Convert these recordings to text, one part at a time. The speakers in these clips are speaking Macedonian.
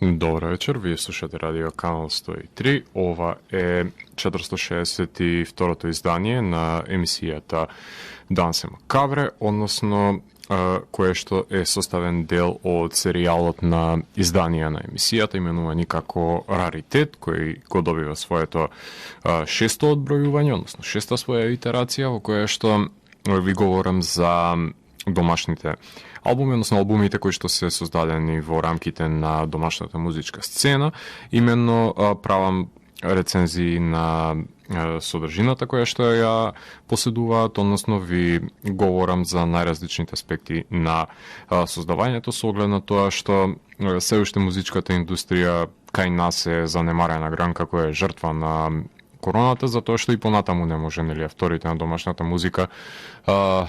Добар вечер, вие слушате Радио Канал 103. Ова е 462-то издание на емисијата Дансе Макабре, односно кое што е составен дел од серијалот на изданија на емисијата, именувани како Раритет, кој го добива своето шесто одбројување, односно шеста своја итерација, во која што ви говорам за домашните албуми, односно албумите кои што се создадени во рамките на домашната музичка сцена. Именно правам рецензии на содржината која што ја поседуваат, односно ви говорам за најразличните аспекти на создавањето со оглед на тоа што се уште музичката индустрија кај нас е занемарена гранка која е жртва на короната, затоа што и понатаму не може, нели, авторите на домашната музика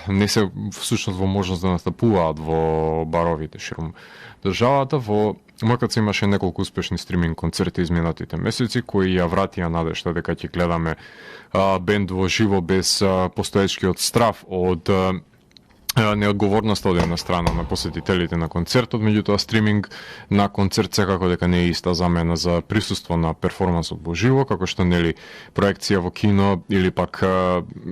не се всушност во можност да настапуваат во баровите ширум државата. Во МКЦ имаше неколку успешни стриминг концерти изминатите месеци кои ја вратија надежта дека ќе гледаме бенд во живо без постоечкиот страв од неодговорноста од една страна на посетителите на концертот, меѓутоа стриминг на концерт секако дека не е иста замена за присуство на перформансот во живо, како што нели проекција во кино или пак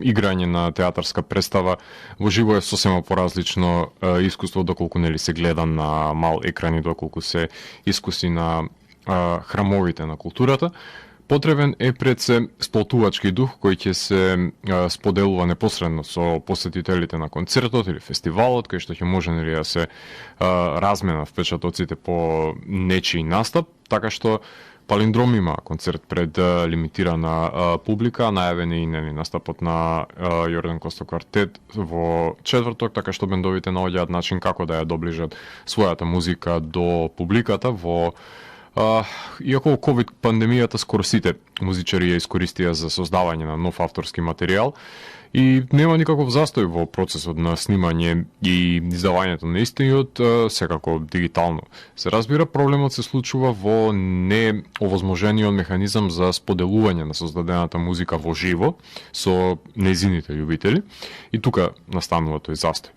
играње на театарска представа во живо е сосема поразлично искуство доколку нели се гледа на мал екран и доколку се искуси на храмовите на културата. Потребен е пред се сплотувачки дух кој ќе се споделува непосредно со посетителите на концертот или фестивалот, кај што ќе може нели да се размена впечатоците по нечии настап, така што Палиндром има концерт пред лимитирана публика, најавен е и нели настапот на Јордан Косто квартет во четврток, така што бендовите наоѓаат начин како да ја доближат својата музика до публиката во иако ковид пандемијата скоро сите музичари ја искористија за создавање на нов авторски материјал и нема никаков застој во процесот на снимање и издавањето на истиот, секако дигитално. Се разбира, проблемот се случува во неовозможениот механизам за споделување на создадената музика во живо со нејзините љубители и тука настанува тој застој.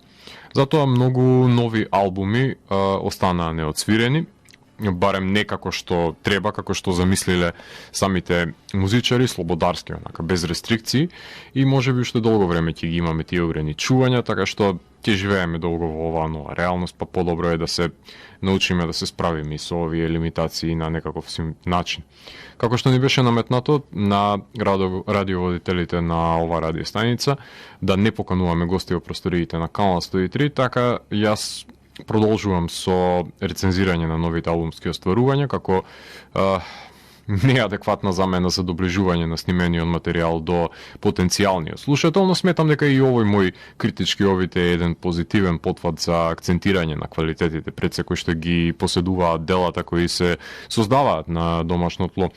Затоа многу нови албуми останаа неотсвирени, барем не како што треба, како што замислиле самите музичари, слободарски, онака, без рестрикции, и можеби уште долго време ќе ги имаме тие ограничувања, така што ќе живееме долго во оваа нова реалност, па подобро е да се научиме да се справиме со овие лимитации на некаков начин. Како што ни беше наметнато на радиоводителите на ова радиостаница, да не покануваме гости во просториите на Канал 103, така јас продолжувам со рецензирање на новите албумски остварувања како неадекватна замена за доближување на снимениот материјал до потенцијалниот слушател, но сметам дека и овој мој критички овид е еден позитивен потват за акцентирање на квалитетите пред се кои што ги поседуваат делата кои се создаваат на домашно тло.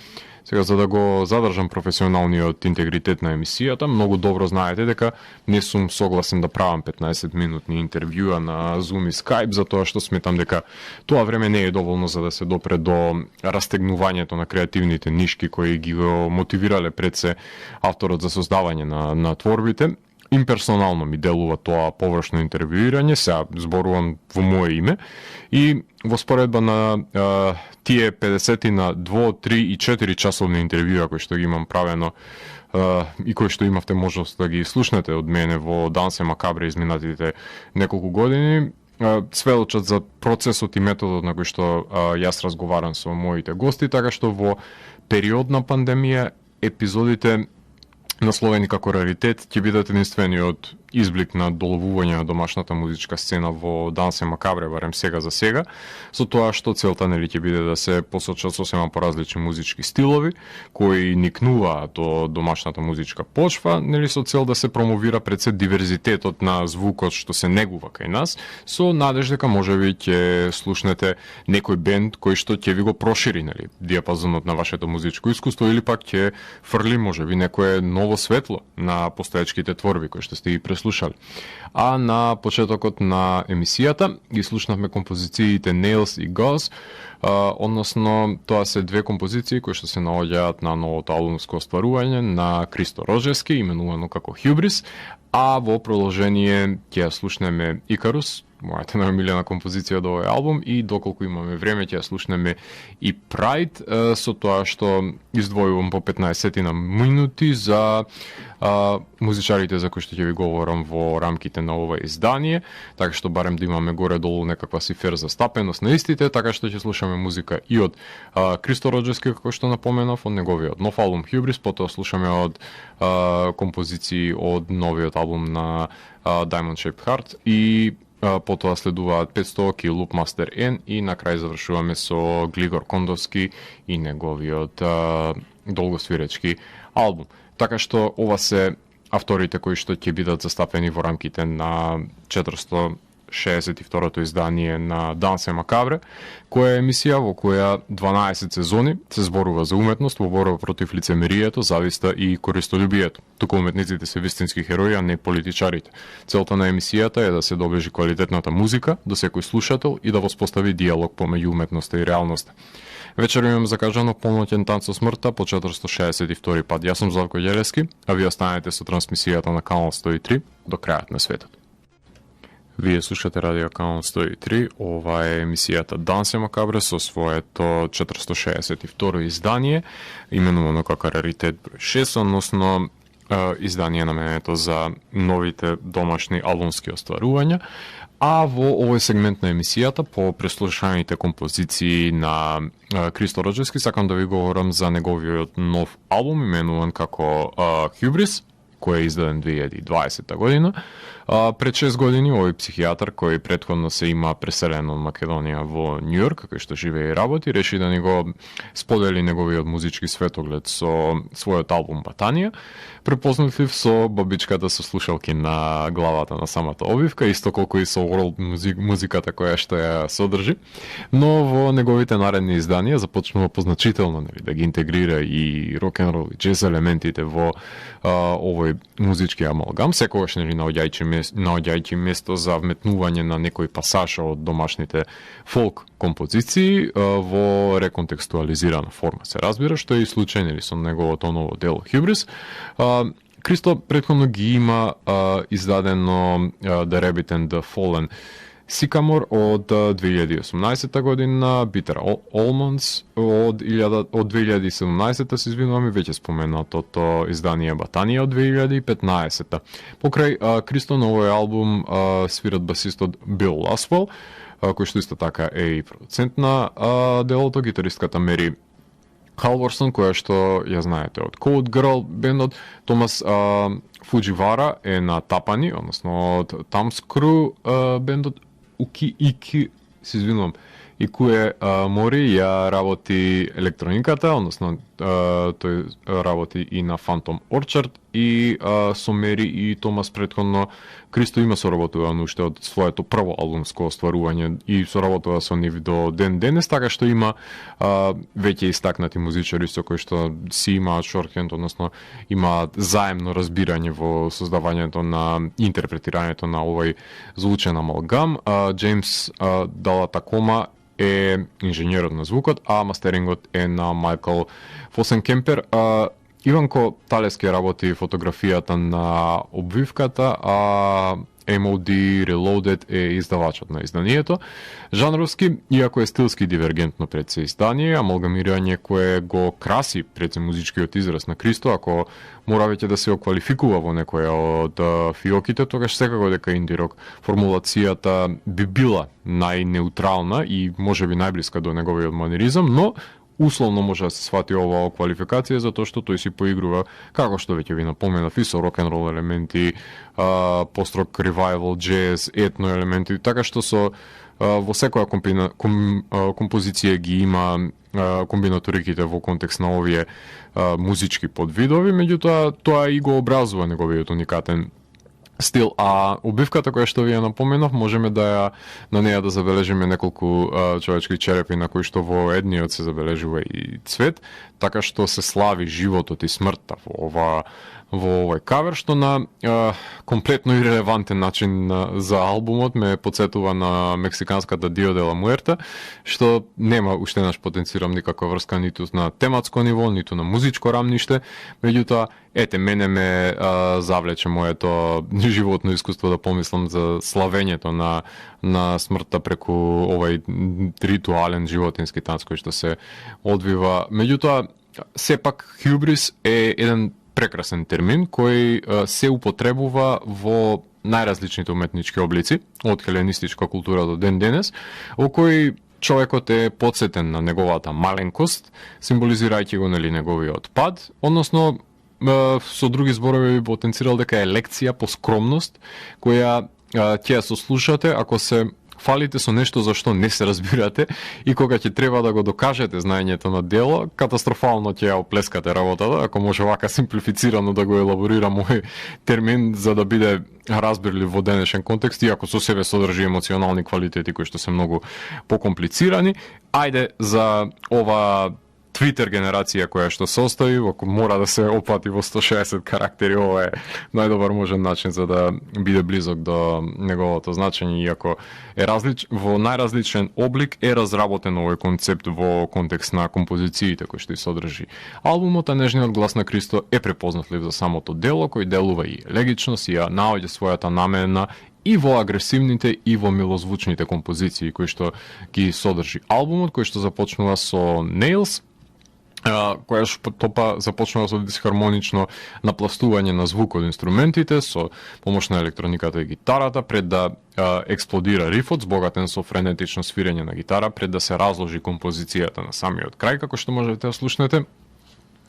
Сега, за да го задржам професионалниот интегритет на емисијата, многу добро знаете дека не сум согласен да правам 15-минутни интервјуа на Zoom и Skype, затоа што сметам дека тоа време не е доволно за да се допре до растегнувањето на креативните нишки кои ги го мотивирале пред се авторот за создавање на творбите. Имперсонално ми делува тоа површно интервјуирање, сега зборувам во моје име, и во споредба на тие 50 на 2, 3 и 4 часовни интервјуа кои што ги имам правено и кои што имавте можност да ги слушнете од мене во Дансе Макабре изминатите неколку години, сведочат за процесот и методот на кој што јас разговарам со моите гости, така што во период на пандемија епизодите насловени како Раритет ќе бидат единствениот изблик на доловување на домашната музичка сцена во Дансе Макабре, барем сега за сега, со тоа што целта нели ќе биде да се посочат сосема поразлични музички стилови кои никнуваат до домашната музичка почва, нели со цел да се промовира пред се диверзитетот на звукот што се негува кај нас, со надеж дека можеби ќе слушнете некој бенд кој што ќе ви го прошири нели диапазонот на вашето музичко искуство или пак ќе фрли можеби некое ново светло на постоечките творби кои што сте ги преслушали. А на почетокот на емисијата ги слушнавме композициите Nails и Gauze, односно тоа се две композиции кои што се наоѓаат на новото албумско остварување на Христо Рожевски, именувано како Hubris, а во продолжение ќе ја слушнеме Икарус, мојата најомилена композиција од овој албум, и доколку имаме време ќе ја слушнеме и Pride, со тоа што издвојувам по 15 на минути за музичарите за кои што ќе ви говорам во рамките на ова издание, така што барем да имаме горе-долу некаква сифер за стапеност на истите, така што ќе слушаме музика и од Кристо Роџерски, како што напоменав, од неговиот нов албум Hubris, потоа слушаме од композиции од новиот албум на Diamond Shaped Heart, и потоа следуваат 500 и Loop Master N, и на крај завршуваме со Глигор Кондовски и неговиот долгосвиречки албум. Така што ова се авторите кои што ќе бидат застапени во рамките на 462-то издание на Дансе Макабре, која е емисија во која 12 сезони се зборува за уметност во борба против лицемерието, зависта и користолюбието. Туку уметниците се вистински херои, а не политичарите. Целта на емисијата е да се доближи квалитетната музика до секој слушател и да воспостави диалог помеѓу уметноста и реалноста. Вечер имам закажано полноќен танц со смртта по 462 пат. Јас сум Златко Ѓелевски, а вие останете со трансмисијата на Канал 103 до крајот на светот. Вие слушате Радио Канал 103, ова е емисијата Дансе Макабре со своето 462 издание, именувано како Раритет број 6, односно издание наменето за новите домашни албумски остварувања. А во овој сегмент на емисијата, по преслушаните композиции на Кристо Роџерски, сакам да ви говорам за неговиот нов албум, именуван како Hubris, кој е издаден 2020 година. Пред 6 години овој психијатар, кој претходно се има преселен од Македонија во Њујорк, кај што живее и работи, реши да ни го сподели неговиот музички светоглед со својот албум Батанија, препознатлив со бабичката со слушалки на главата на самата обивка, исто колку и со world музиката која што ја содржи. Но во неговите наредни изданија започнува позначително да ги интегрира и рок-н-рол и джез елементите во овој музички амалгам, секогаш наоѓајќи место за вметнување на некој пасаж од домашните фолк композиции во реконтекстуализирана форма. Се разбира, што е и случај со неговото ново дело Hubris. Кристо претходно ги има издадено The Rabbit and the Fallen Sycamore од 2018 година, Bitter Almonds од 2017, се извинувам, и веќе споменатото издание Батанија од 2015. Покрај Кристо на овој албум свират басистот Бил Ласвел, кој што исто така е и продуцент на делото, гитаристката Мери Халворсон, која што ја знаете од Code Girl бендот, Томас Фудживара е на тапани, односно од Tam's Crew бендот, се извинувам, Икуе Мори ја работи електрониката, односно тој работи и на Phantom Orchard, и со Мери и Томас претходно Кристо има соработувано уште од своето прво албумско остварување и соработува со нив до ден денес, така што има веќе истакнати музичари со кои што си имаат шорхенд, односно имаат заемно разбирање во создавањето на интерпретирањето на овој звучен амалгам. Джеймс Далатакома е инженерот на звукот, а мастерингот е на Майкл Фосенкемпер. Иванко Талески работи фотографијата на обвивката, а MOD Reloaded е издавачот на изданието. Жанровски, иако е стилски дивергентно пред се издание, амалгамирање кое го краси пред се музичкиот израз на Кристо, ако мора веќе да се оквалификува во некоја од фиоките, тогаш секако дека инди-рок формулацијата би била најнеутрална и можеби најблиска до неговиот манеризам, но условно може да се свати оваа квалификација затоа што тој си поигрува, како што веќе ви напоменав, и со рок-н-рол елементи, пост-рок ревайвал, джез, етно елементи, така што во секоја композиција ги има комбинаториките во контекст на овие музички подвидови, меѓутоа тоа и го образува неговиот уникатен стил, а обивката која што ви ја напоменав, можеме да ја на неја да забележиме неколку човечки черепи на кои што во едниот се забележува и цвет, така што се слави животот и смртта во ова во овој кавер, што на комплетно ирелевантен начин за албумот ме подсетува на мексиканската Дио де ла Муерта, што нема уште наш потенцирам никаква врска ниту на тематско ниво, ниту на музичко рамниште, меѓутоа мене ме завлече моето животно искуство да помислам за славењето на смртта преку овој ритуален животински танц кој што се одвива. Меѓутоа, сепак хюбрис е еден прекрасен термин кој се употребува во најразличните уметнички облици, од хеленистичка култура до ден денес, во кој човекот е подсетен на неговата маленкост, символизирајќи го неговиот пад, односно со други зборови би потенцирал дека е лекција по скромност, која ќе ја сослушате ако се фалите со нешто за што не се разбирате и кога ќе треба да го докажете знаењето на дело, катастрофално ќе ја оплескате работата, ако може вака симплифицирано да го елаборирам овој термин за да биде разбирлив во денешен контекст, иако со себе содржи емоционални квалитети кои што се многу покомплицирани. Ајде за ова Twitter генерација која што се остави, ако мора да се опати во 160 карактери, ова е најдобар можен начин за да биде близок до неговото значење, иако е во најразличен облик е разработен овој концепт во контекст на композициите кои што и содржи албумот, а нежниот глас на Кристо е препознатлив за самото дело, кој делува и елегичност и ја наоѓа својата намена и во агресивните и во милозвучните композиции кои што ги содржи албумот, кој што започнува со Nails, која што започнува со дисхармонично напластување на звук од инструментите со помош на електрониката и гитарата пред да експлодира рифот збогатен со френетично свирење на гитара пред да се разложи композицијата на самиот крај, како што можете да слушнете.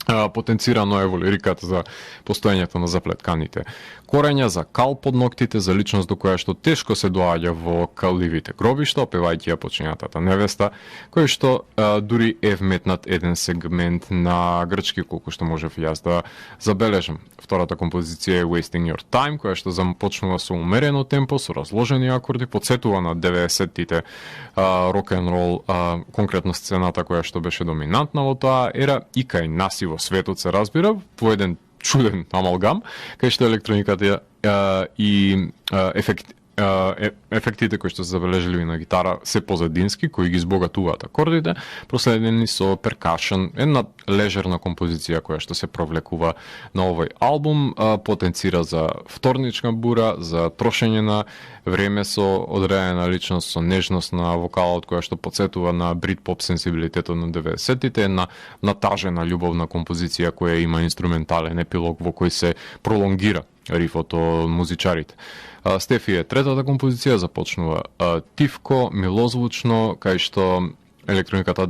Потенцирано е во лириката за постоењето на заплетканите корења, за кал под ноктите, за личност до која што тешко се доаѓа во калливите гробишта, опевајќи ја починатата невеста, кој што дури е вметнат еден сегмент на грчки, колку што можев јас да забележам. Втората композиција е Wasting Your Time, која што започнува со умерено темпо, со разложени акорди, подсетува на 90-тите рок-н-рол, конкретно сцената која што беше доминантна во таа ера и кај нас и во светот се разбира, по еден чуден амалгам, кај што електрониката и ефектите кои што се забележливи на гитара се позадински, кои ги збогатуваат акордите, проследени со перкашн, една лежерна композиција која што се провлекува на овој албум, потенцира за вторнична бура, за трошење на време со одредена личност, со нежност на вокалот која што подсетува на брит-поп сенсибилитетот на 90-тите, една натажена љубовна композиција која има инструментален епилог во кој се пролонгира рифот од музичарите. Стефи е третата композиција, започнува тивко, милозвучно, кај што електрониката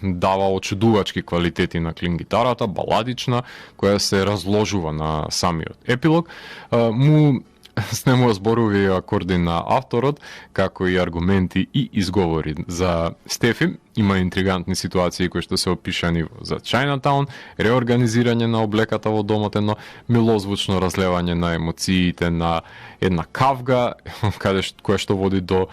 дава очудувачки квалитети на клин гитарата, баладична, која се разложува на самиот епилог. Му снемува зборови и акорди на авторот, како и аргументи и изговори за Стефи. Има интригантни ситуации кои што се опишани за Chinatown, реорганизирање на облеката во домот, едно милозвучно разлевање на емоциите на една кавга, која што води до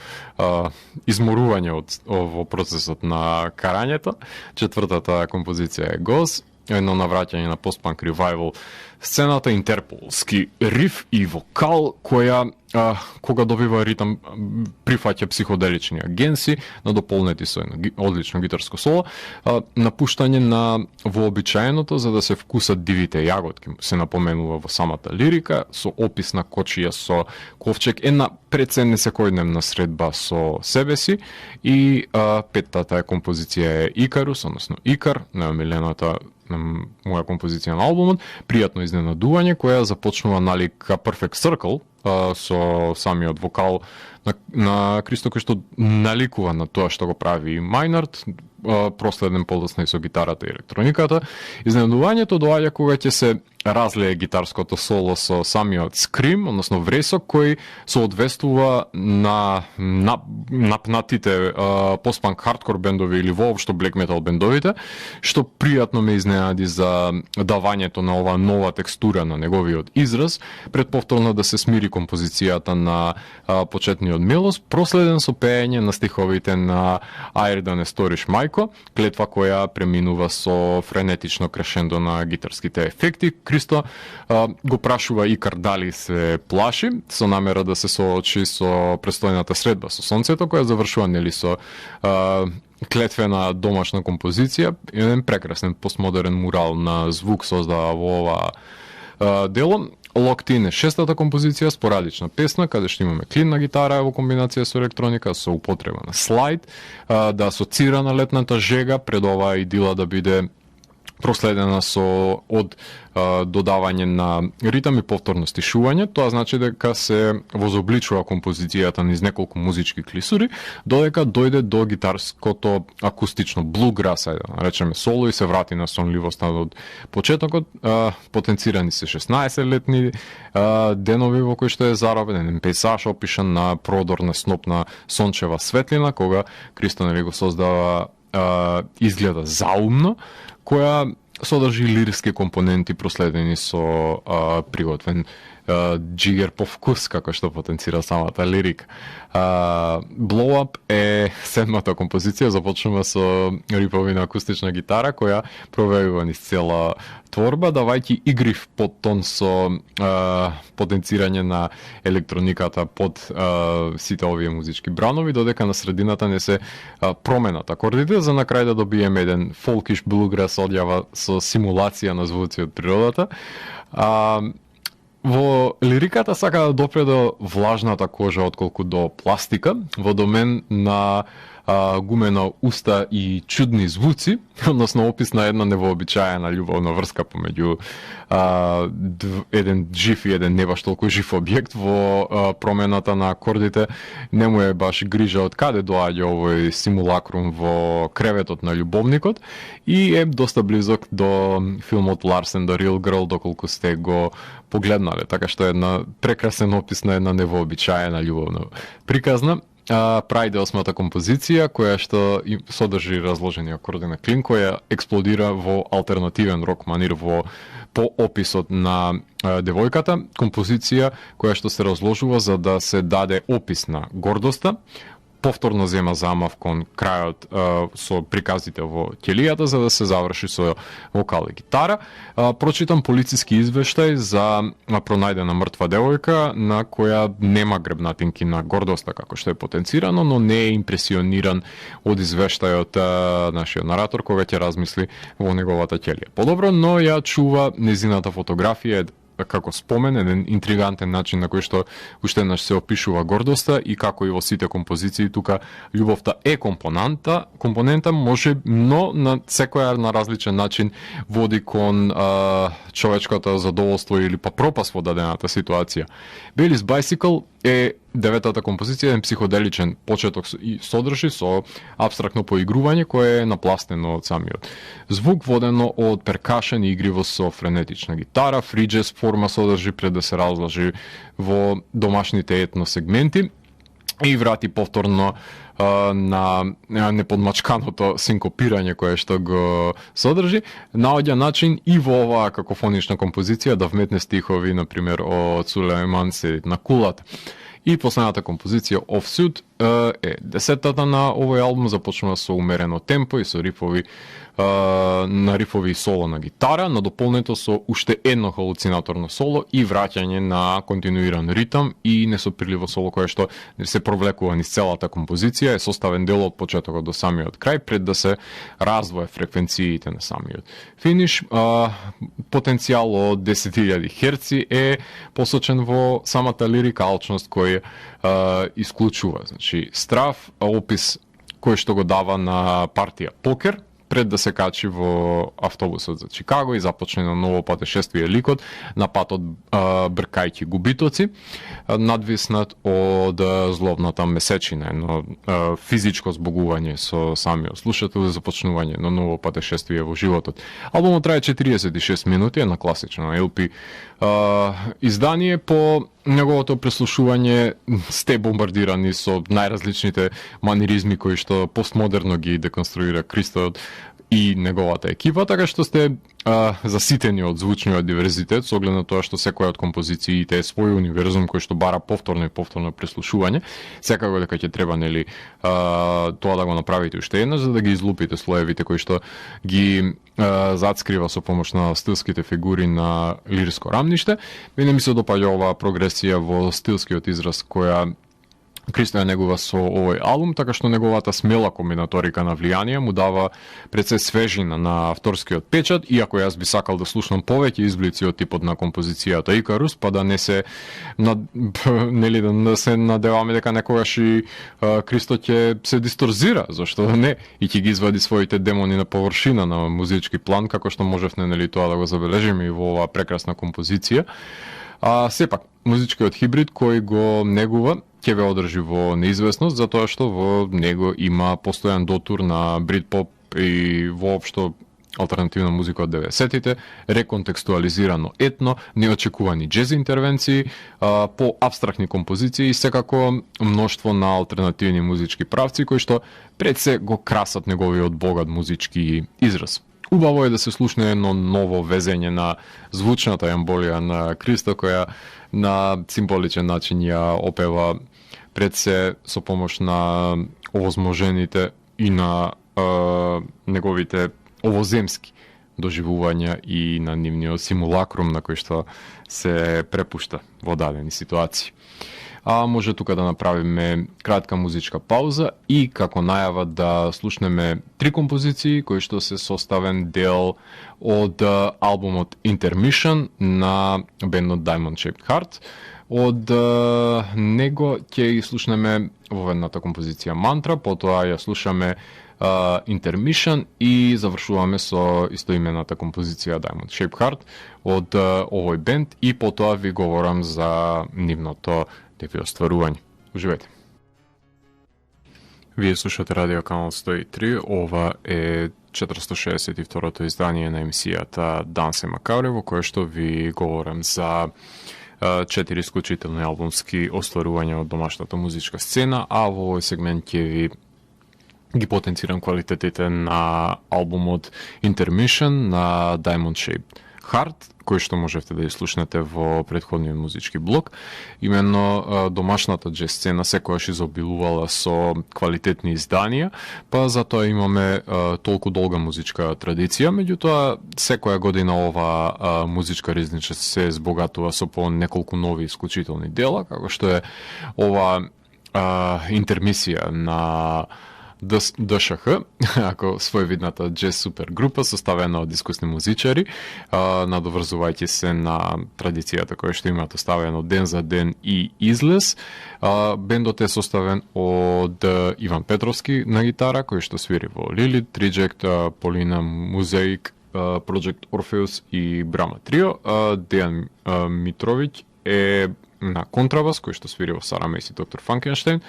изморување во процесот на карањето. Четвртата композиција е Ghost, едно навраќање на постпанк ревайвал сцената, интерполски риф и вокал која кога добива ритам прифаќа психоделични агенси, надополнети со едно одлично гитарско соло, напуштање на вообичаеното за да се вкусат дивите јаготки, се напоменува во самата лирика, со опис на кочија со ковчег, една преценна секојдневна средба со себе си и петтата композиција е Икарус, односно Икар, најомилената моја композиција на албумот, пријатно изненадување, која започнува налика Perfect Circle, со самиот вокал на Кристо, кој што наликува на тоа што го прави Мајнард, проследен подоцна и со гитарата и електрониката. Изненадувањето доаѓа кога ќе се разлее гитарското соло со самиот скрим, односно вресок кој соодветствува на напнатите постпанк хардкор бендови или воопшто блек метал бендовите, што пријатно ме изненади за давањето на оваа нова текстура на неговиот израз, пред повторно да се смири композицијата на почетниот мелос, проследен со пеење на стиховите на Айрдан Есториш Майк, Майко, клетва која преминува со френетично крешендо на гитарските ефекти. Кристо го прашува Икар дали се плаши, со намера да се соочи со престојната средба со сонцето, која завршува нели со клетвена домашна композиција, еден прекрасен постмодерен мурал на звук создава во ова дело. Locked In е шестата композиција, спорадична песна, каде што имаме клинна гитара во комбинација со електроника, со употреба на слайд, да асоцира на летната жега, пред оваа идила да биде проследена со од додавање на ритам и повторно стишување. Тоа значи дека се возобличува композицијата низ неколку музички клисури, додека дојде до гитарското акустично блуграс, да речеме соло, и се врати на сонливоста од почетокот. Потенцирани се 16-летни денови во кои што е заробен еден пейзаж опишан на продорна снопна сончева светлина, кога Кристо нели го создава изгледа заумно, која содржи лирски компоненти проследени со приготвен джигер по вкус, како што потенцира самата лирика. Blow Up е седмата композиција, започнува со рифови на акустична гитара, која провејува низ цела творба, давајќи игрив подтон со потенцирање на електрониката под сите овие музички бранови, додека на средината не се променат акордите, за на крај да добиеме еден фолкиш блуграс одјава со симулација на звуци од природата. Во лириката сака да допре до влажната кожа отколку до пластика, во домен на гумена уста и чудни звуци, односно опис на една невообичаена љубовна врска помеѓу еден жив и еден не баш толку жив објект. Во промената на акордите не му е баш грижа од каде доаѓа овој симулакрум во креветот на љубовникот и е доста близок до филмот Larsen the Real Girl, доколку сте го погледнале, така што е една прекрасен опис на една невообичаена љубовна приказна. Прајде осмата композиција, која што содржи разложени акорди на клин, која експлодира во алтернативен рок манир по описот на девојката. Композиција која што се разложува за да се даде опис на гордоста, повторно зема замав кон крајот со приказите во ќелијата, за да се заврши со вокал и гитара. Прочитам полициски извештај за пронајдена мртва девојка на која нема гребнатинки на гордоста како што е потенцирано, но не е импресиониран од извештајот нашиот наратор кога ќе размисли во неговата ќелија. Подобро, но ја чува незината фотографија како спомен, еден интригантен начин на кој што уште еднаш се опишува гордоста и како и во сите композиции тука љубовта е компонента може, но на секоја на различен начин води кон човечкото задоволство или па пропаст во дадената ситуација. Baileys Bicycle е деветата композиција, еден психоделичен почеток и содржи со апстрактно поигрување кое е напластено од самиот звук, водено од перкашен и игриво со френетична гитара. Free jazz форма содржи пред да се разложи во домашните етно сегменти и врати повторно на неподмачканото синкопирање кое што го содржи, наоѓа начин и во оваа какофонична композиција да вметне стихови, например, од Сулейман Седит на кулата. И последната композиција Offsuit е десетата на овој албум, започнува со умерено темпо и со рифови и соло на гитара, надополнето со уште едно халуцинаторно соло и враќање на континуиран ритам и несопирливо соло кое што се провлекува низ целата композиција, е составен дел од почетокот до самиот крај, пред да се раздвоe фреквенциите на самиот финиш. Потенцијал од 10.000 херци е посочен во самата лирика, алчност кој исклучува. Значи, страв, опис кој што го дава на партија покер, пред да се качи во автобусот за Чикаго и започне на ново патешествие ликот на патот бркајќи губитоци, надвиснат од зловната месечина, едно физичко збогување со самиот слушател и започнување на ново патешествие во животот. Албумот трае 46 минути, една класична LP издание по неговото преслушување сте бомбардирани со најразличните маниризми кои што постмодерно ги деконструира Кристо и неговата екипа, така што сте заситени од звучниот диверзитет, со оглед на тоа што секоја од композициите е свој универзум кој што бара повторно и повторно преслушување. Секако дека ќе треба, нели, тоа да го направите уште еднаш, за да ги излупите слоевите кои што ги зацкрива со помош на стилските фигури на лирско рамниште. Мене ми се допаѓа оваа прогресија во стилскиот израз која Кристо ја негува со овој албум, така што неговата смела комбинаторика на влијание му дава пред се свежина на авторскиот печат, иако јас би сакал да слушнам повеќе изблици од типот на композицијата Икарус, па да не се нели да се надеваме дека некогаш и Кристо ќе се дисторзира, зашто да не, и ќе ги извади своите демони на површина на музички план, како што можевме, нели, тоа да го забележиме и во оваа прекрасна композиција. Сепак, музичкиот хибрид кој го негува ќе ве одржи во неизвестност, затоа што во него има постојан дотур на бритпоп и воопшто алтернативна музика од 90-тите, реконтекстуализирано етно, неочекувани джез интервенции, по абстрактни композиции и секако мноштво на алтернативни музички правци кои што пред се го красат неговиот богат музички израз. Убаво е да се слушне едно ново везење на звучната јамболија на Кристо, која на символичен начин ја опева пред се со помош на овозможените и на неговите овоземски доживувања и на нивниот симулакрум на кој што се препушта во дадени ситуации. Може тука да направиме кратка музичка пауза и како најава да слушнеме 3 композиции кои што се составен дел од албумот Intermission на бендот Diamond Shaped Heart. Од него ќе слушнеме во едната композиција Мантра, потоа ја слушаме Intermission и завршуваме со истоимената композиција Diamond Shaped Heart од овој бенд и потоа ви говорам за нивното деви остварување. Уживајте. Вие слушате Радио Канал 103, ова е 462-то издание на емисијата Дансе Макауре, во кое што ви говорам за 4 исклучителни албумски остварувања од домашната музичка сцена, а во овој сегмент ќе ви ги потенцирам квалитетите на албумот Intermission на Diamond Shaped Heart, кој што можете да ја слушнете во претходниот музички блок. Именно домашната джез сцена секојаш изобилувала со квалитетни изданија, па затоа имаме толку долга музичка традиција, меѓутоа секоја година ова музичка ризница се збогатува со по неколку нови исклучителни дела, како што е ова интермисија на ДШХ, ако своевидната джез супер група составена од искусни музичари, надоврзувајќи се на традицијата која што имаат оставено ден за ден и излез. Бендот е составен од Иван Петровски на гитара, кој што свири во Лилит, Триджект, Полина Музеик, Project Orpheus и Брама Трио. Дејан Митровиќ е на контрабас, кој што свири во Сарамес и Доктор Франкенштейн.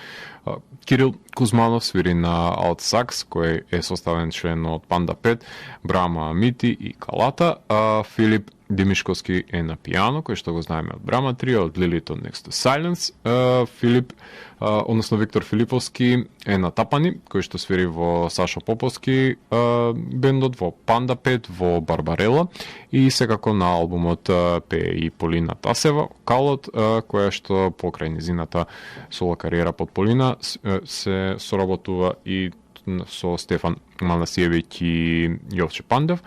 Кирил Кузманов свири на алт сакс, кој е составен член од Панда 5, Брама Мити и Калата. Филип Димишковски е на пијано, кој што го знаеме од Брама 3, од Lilith од Next to Silence. Виктор Филиповски е на тапани, кој што свири во Сашо Поповски бендот, во Панда 5, во Барбарела и секако на албумот пее и Полина Тасева, Калот, која што покрај низината соло кариера под Полина се соработува и со Стефан Манасиевиќ и Јовче Пандев.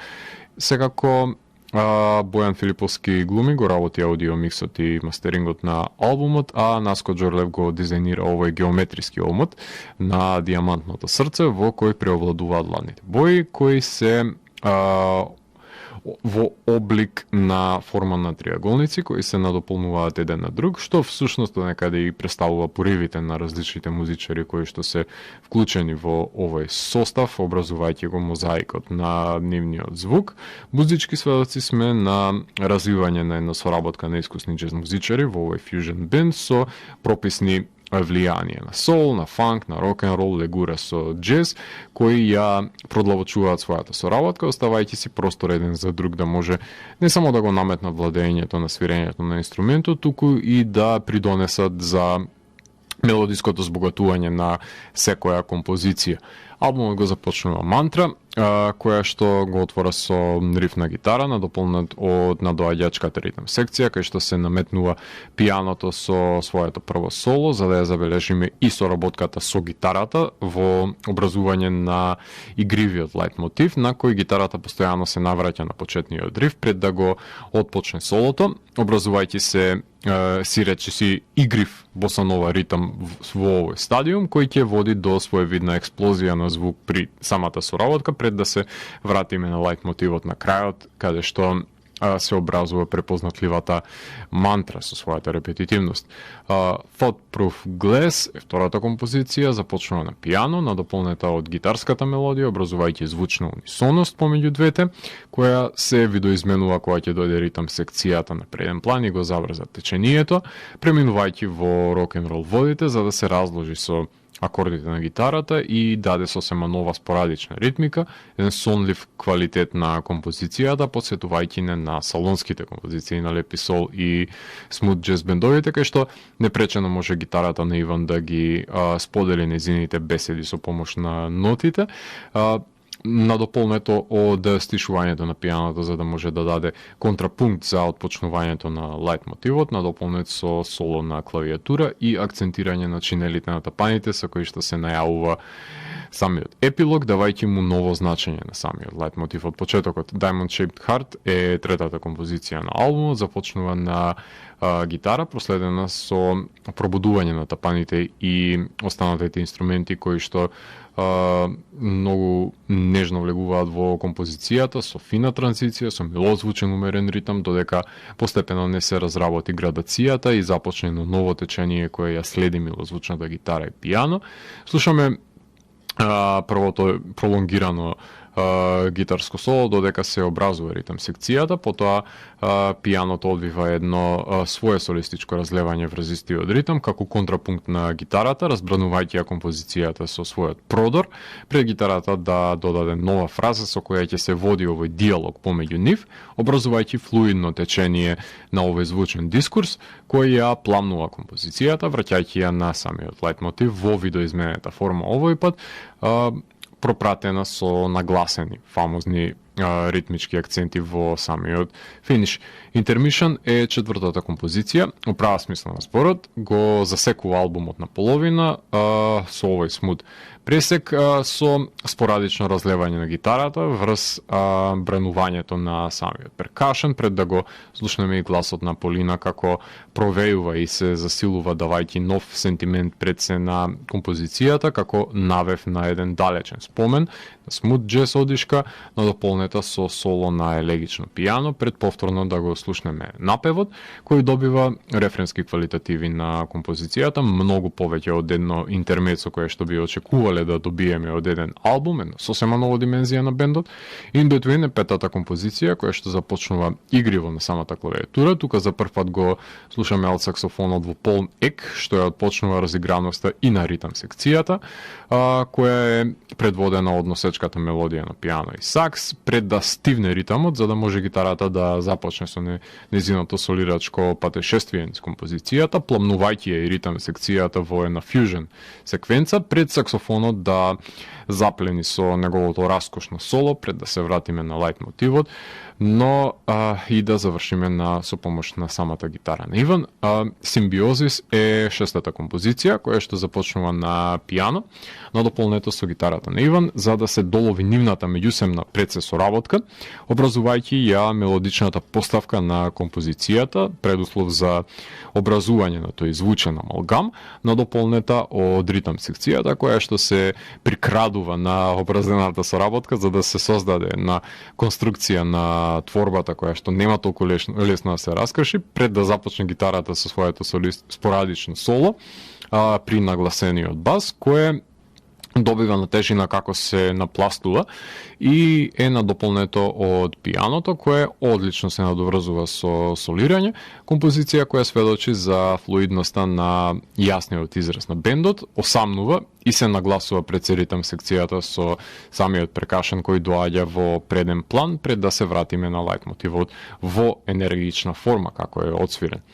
Секако Бојан Филиповски глуми, го работи аудио миксот и мастерингот на албумот, а Наско Џорлев го дизајнира овој геометриски омот на диамантното срце во кој преовладуваат ладните бои, кои се во облик на форма на триаголници кои се надополнуваат еден на друг, што всушност некаде и представува поривите на различните музичари кои што се вклучени во овој состав, образувајќи го мозаикот на нивниот звук. Музички сведоци сме на развивање на една соработка на искусни джез музичари во овој фьюжн бенд со прописни влијание на сол, на фанк, на рок-н-рол, легура со джез, кои ја продлабочуваат својата соработка, оставајќи си простор еден за друг да може не само да го наметнат владењето на свирењето на инструментот, туку и да придонесат за мелодиското збогатување на секоја композиција. Албумот го започнува мантра, која што го отвора со риф на гитара, надополнет од надоаѓачката ритм секција, кај што се наметнува пијаното со своето прво соло, за да ја забележиме и соработката со гитарата во образување на игривиот лајт мотив, на кој гитарата постојано се навраќа на почетниот риф пред да го отпочне солото, образувајќи се си речиси игрив босанова ритам во овој стадиум, кој ќе води до своевидна експлозија на звук при самата соработка, пред да се вратиме на лајт мотивот на крајот, каде што се образува препознатливата мантра со својата репетитивност. Thought-Proof Glass е втората композиција, започнува на пијано, надополнета од гитарската мелодија, образувајќи звучна унисоност помеѓу двете, која се видоизменува кога ќе дојде ритам секцијата на преден план и го заврза течението, преминувајќи во рок-н-рол водите, за да се разложи со акордите на гитарата и даде сосема нова спорадична ритмика, еден сонлив квалитет на композицијата, подсетувајќи не на салонските композиции на Лепи Сол и смут джез бендовите, кај што непречено може гитарата на Иван да ги сподели незините беседи со помош на нотите, надополнето од стишувањето на пијаното за да може да даде контрапункт за отпочнувањето на лајт мотивот, надополнет со соло на клавиатура и акцентирање на чинелите на тапаните со кои што се најавува самиот епилог, давајќи му ново значење на самиот лајт мотив од почетокот. Diamond Shaped Heart е третата композиција на албумот, започнува на гитара, проследена со пробудување на тапаните и останатите инструменти кои што многу нежно влегуваат во композицијата, со фина транзиција, со милозвучен умерен ритам, додека постепено не се разработи градацијата и започне ново течение кое ја следи милозвучната гитара и пијано. Слушаме првото пролонгирано гитарско соло, додека се образува ритам секцијата, потоа пијаното одвива едно свое солистичко разлевање врз истиот ритам, како контрапункт на гитарата, разбранувајќи ја композицијата со својот продор, пред гитарата да додаде нова фраза со која ќе се води овој диалог помеѓу нив, образувајќи флуидно течение на овој звучен дискурс, кој ја пламнува композицијата, враќајќи ја на самиот лајт мотив во видоизменета форма овој пат, пропратена со нагласени фамозни ритмички акценти во самиот финиш. Intermission е четвртата композиција, во права смисла на зборот, го засекува албумот на половина со овој смут пресек со спорадично разлевање на гитарата врз бренувањето на самиот перкашен, пред да го слушнеме и гласот на Полина како провејува и се засилува, давајќи нов сентимент пред се на композицијата, како навев на еден далечен спомен, на смут джез одишка, надополнета со соло на елегично пијано, пред повторно да го слушнеме напевот, кој добива рефренски квалитативи на композицијата, многу повеќе од едно интермецо кое што би очекувале да добиеме од еден албум, една сосема нова димензија на бендот. In Between е петата композиција, која што започнува игриво на самата клавиатура, тука за прв пат го слушаме алт саксофонот во полн ек, што ја отпочнува разиграноста и на ритам секцијата, која е предводена од носечката мелодија на пијано и сакс, пред да стивне ритамот, за да може гитарата да започне со незиното солирачко патешествие низ композицијата, пламнувајќи ја и ритам секцијата во една фјужен секвенца, пред саксофонот да заплени со неговото раскошно соло, пред да се вратиме на лајт мотивот, но и да завршиме со помош на самата гитара на Иван. Симбиозис е шестата композиција, која што започнува на пијано, надополнето со гитарата на Иван, за да се долови нивната меѓусебна предсесоработка, образувајќи ја мелодичната поставка на композицијата, предуслов за образување на тој звучен амалгам, надополнета од ритам секцијата, која што се прикрадува на образената соработка, за да се создаде една конструкција на творбата која што нема толку лесно да се раскрши, пред да започне гитарата со своето спорадично соло при нагласениот бас, кое добива на тежина како се напластува и е надополнето од пијаното, кое одлично се надоврзува со солирање, композиција која сведочи за флуидноста на јасниот израз на бендот, осамнува и се нагласува пред ритам секцијата со самиот перкашен кој доаѓа во преден план пред да се вратиме на лајтмотивот во енергична форма како е отсвирен.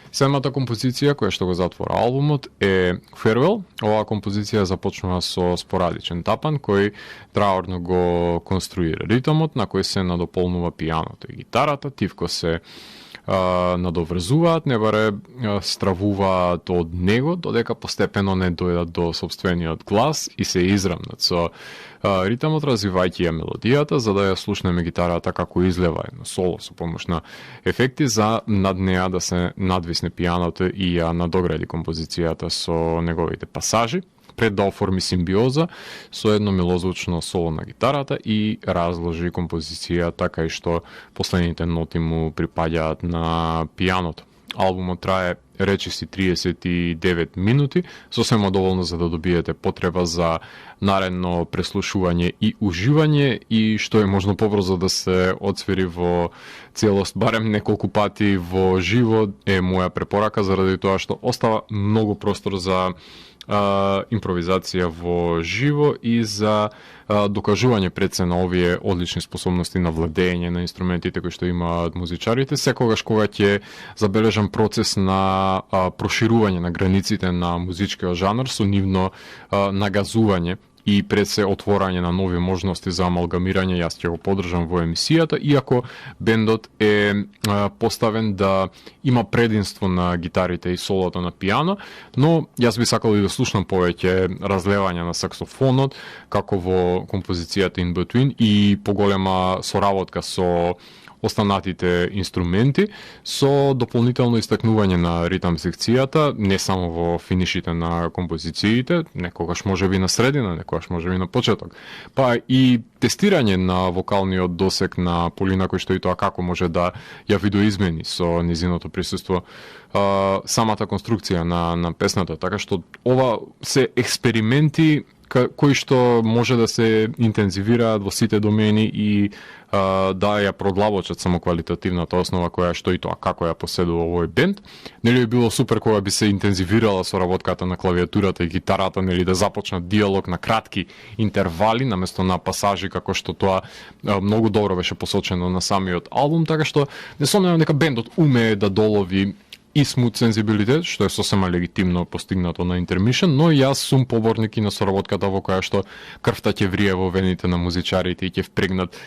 Седмата композиција која што го затвора албумот е Farewell. Оваа композиција започнува со спорадичен тапан кој траорно го конструира ритмот на кој се надополнува пијаното и гитарата, тивко се надоврзуваат, не баре стравуваат од него, додека постепено не дојдат до собствениот глас и се израмнат со ритмот, развивајќи ја мелодијата, за да ја слушнеме гитарата како излева едно соло со помош на ефекти за над неа да се надвисне пијаното и ја надогради композицијата со неговите пасажи, пред да оформи симбиоза со едно милозвучно соло на гитарата и разложи композицијата кај што последните ноти му припаѓаат на пијаното. Албумот трае речиси 39 минути, сосема доволно за да добиете потреба за наредно преслушување и уживање и што е можно побрзо да се отсвири во целост, барем неколку пати во живо е моја препорака, заради тоа што остава многу простор за импровизација во живо и за докажување пред се на овие одлични способности на владење на инструментите кои што имаат музичарите, секогаш кога ќе забележам процес на проширување на границите на музичкиот жанр со нивно нагазување и пред се отворање на нови можности за амалгамирање, јас ќе го поддржам во емисијата, иако бендот е поставен да има прединство на гитарите и солото на пијано, но јас би сакал и да слушнам повеќе разлевање на саксофонот, како во композицијата In Between и поголема соработка со останатите инструменти, со дополнително истакнување на ритам секцијата, не само во финишите на композициите, некогаш можеби на средина, некогаш можеби на почеток. Па и тестирање на вокалниот досек на Полина, кој што и тоа како може да ја видоизмени со низиното присуство самата конструкција на песната, така што ова се експерименти кои што може да се интензивираат во сите домени и да ја продлабочат само квалитативната основа која што и тоа како ја поседува овој бенд. Нели би било супер кога би се интензивирала соработката на клавиатурата и гитарата, нели да започнат диалог на кратки интервали наместо на пасажи како што тоа многу добро беше посочено на самиот албум, така што не сомневам дека бендот умее да долови и смут сензибилитет, што е сосема легитимно постигнато на Intermission, но јас сум поборник и на соработката во која што крвта ќе врие во вените на музичарите и ќе впрегнат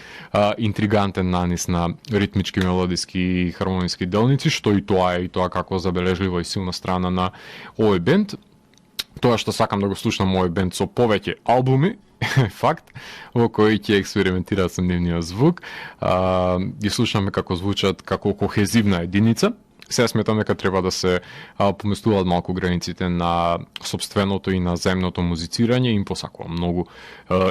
интригантен нанис на ритмички, мелодиски и хармониски делници, што и тоа е и тоа како забележлива и силна страна на овој бенд. Тоа што сакам да го слушнам овој бенд со повеќе албуми, факт, во кои ќе експериментираат со нивниот звук, ги слушаме како звучат како кохезивна единица. Сега сметам дека треба да се поместуваат малку границите на собственото и на земното музицирање, им посакувам многу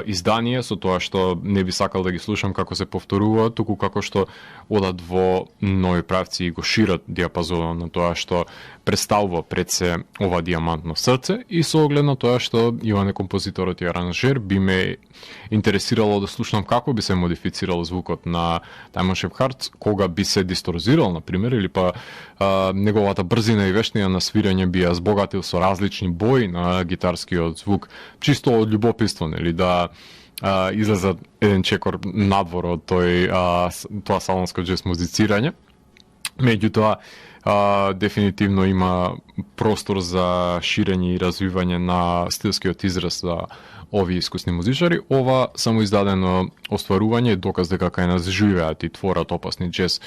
изданија со тоа што не би сакал да ги слушам како се повторуваат, туку како што одат во нови правци и го шират диапазонот на тоа што представува пред се ова диамантно срце и со оглед на тоа што Иване композиторот и аранжер би ме интересирало да слушнам како би се модифицирал звукот на Diamond Shaped Heart, кога би се дисторзирал, например, или па неговата брзина и вештина на свирење би ја збогатил со различни бои на гитарскиот звук, чисто од љубопитство, нели, да излезат еден чекор надвор од тоа салонско джез музицирање. Меѓутоа, дефинитивно има простор за ширење и развивање на стилскиот израз за овие искусни музичари. Ова само издадено остварување е доказ дека кај нас живеат и творат опасни джез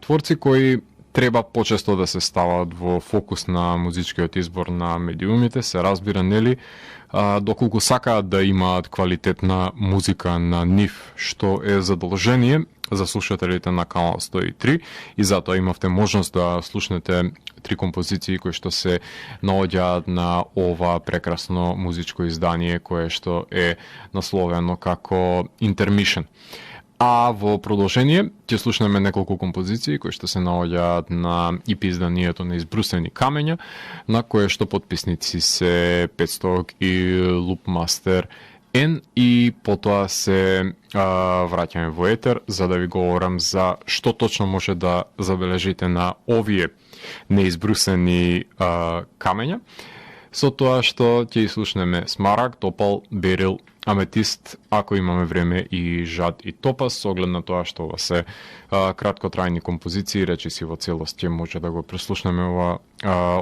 творци кои треба почесто да се стават во фокус на музичкиот избор на медиумите, се разбира, нели, доколку сакаат да имаат квалитетна музика на нив, што е задолжение за слушателите на Канал 103 и затоа имавте можност да слушнете 3 композиции кои што се наоѓаат на ова прекрасно музичко издание кое што е насловено како Intermission. А во продолжение ќе слушнеме неколку композиции кои што се наоѓаат на EP изданието на Избрусени камења, на кое што потписници се 500 и Loopmaster N, и потоа се враќаме во етер за да ви говорам за што точно може да забележите на овие неизбрусени камења, со тоа што ќе слушнеме Смарагд, Опал, Берил, Аметист, ако имаме време и Жад и Топаз, со оглед на тоа што ова се краткотрајни композиции, речиси во целост ќе може да го преслушнеме ова